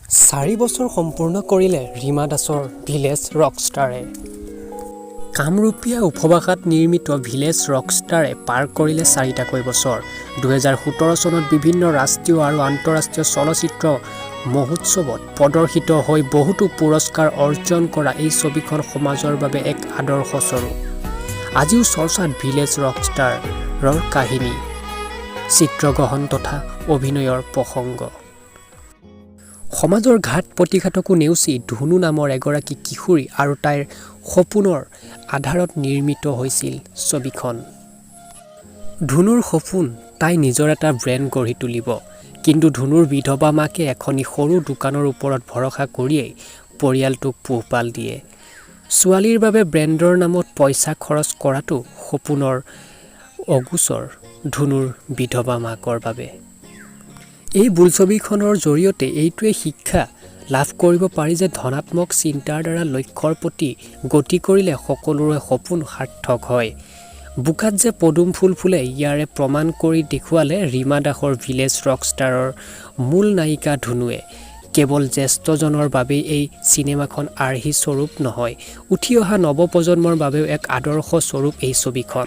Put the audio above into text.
4 বছৰ সম্পূৰ্ণ কৰিলে ৰীমা দাসৰ ভিলেজ ৰকষ্টাৰে। কামৰূপীয়া উপভাষাত নিৰ্মিত ভিলেজ ৰকষ্টাৰে পাৰ কৰিলে চাৰিটাকৈ বছৰ। 2017 চনত বিভিন্ন ৰাষ্ট্ৰীয় আৰু আন্তঃৰাষ্ট্ৰীয় চলচ্চিত্ৰ মহোৎসৱত প্ৰদৰ্শিত হৈ বহুতো পুৰস্কাৰ অৰ্জন কৰা এই ছবিখন সমাজৰ বাবে এক আদৰ্শ স্বৰূপ। আজিও চৰ্চাত ভিলেজ ৰকষ্টাৰৰ কাহিনী, চিত্ৰগ্ৰহণ তথা অভিনয়ৰ প্ৰসংগ। সমাজৰ ঘাত প্ৰতিঘাতকো নেওচি ধুনু নামৰ এগৰাকী কিশোৰী আৰু তাইৰ সপোনৰ আধাৰত নিৰ্মিত হৈছিল ছবিখন। ধুনুৰ সপোন, তাই নিজৰ এটা ব্ৰেণ্ড গঢ়ি তুলিব। কিন্তু ধুনুৰ বিধৱা মাকে এখনি সৰু দোকানৰ ওপৰত ভৰসা কৰিয়েই পৰিয়ালটোক পোহপাল দিয়ে। ছোৱালীৰ বাবে ব্ৰেণ্ডৰ নামত পইচা খৰচ কৰাটো সপোনৰ অগোচৰ ধুনুৰ বিধৱা মাকৰ বাবে। এই বোলছবিখনৰ জৰিয়তে এইটোৱে শিক্ষা লাভ কৰিব পাৰি যে ধনাত্মক চিন্তাৰ দ্বাৰা লক্ষ্যৰ প্ৰতি গতি কৰিলে সকলোৰে সপোন সাৰ্থক হয়। বোকাত যে পদুম ফুল ফুলে, ইয়াৰে প্ৰমাণ কৰি দেখুৱালে ৰীমা দাসৰ ভিলেজ ৰকষ্টাৰৰ মূল নায়িকা ধুনুৱে। কেৱল জ্যেষ্ঠজনৰ বাবেই এই চিনেমাখন আৰ্হি স্বৰূপ নহয়, উঠি অহা নৱপ্ৰজন্মৰ বাবেও এক আদৰ্শ স্বৰূপ এই ছবিখন।